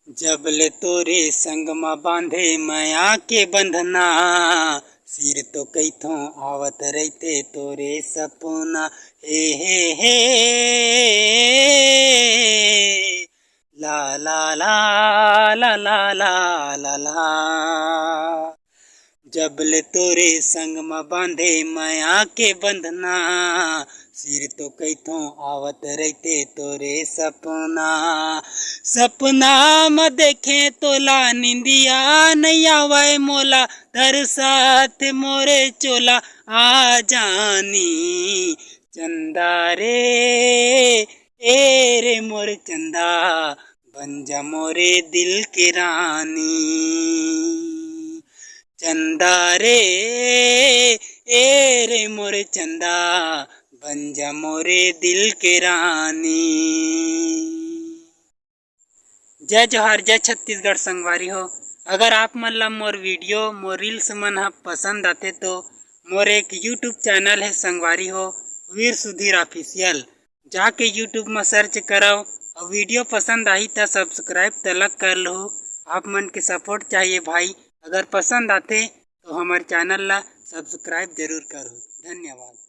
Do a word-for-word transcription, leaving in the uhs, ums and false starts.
जब ले तोरे संग म बांधे मया के बंधना, सिर तो कइथों आवत रहिथे तोरे सपना। हे हे हे, ला ला ला ला ला ला ला ला। जब ले तोरे संग म बांधे मया के बंधना, सिर तो कइथों आवत रहिथे तोरे सपना। सपना म देखे तोला निंदिया नइ आवय मोला, धर साथ मोरे चोला आ जानी। चंदा रे, ए रे मोर चंदा, बन जा मोरे दिल के रानी। चंदा रे, ए रे मोर चंदा, बन जा मोरे दिल के रानी। जय जोहार, जय छत्तीसगढ़ संगवारी हो। अगर आप मन ला मोर video, मोर reels मन ह पसंद आथे तो मोर एक YouTube channel हे संगवारी हो, वीर सुधीर Official। जाके YouTube म search करव अउ video पसंद आही त subscribe तलक कर लहू। आप मन के support चाहिए भाई। अगर पसंद आथे तो हमर channel ला subscribe जरूर करहू। धन्यवाद।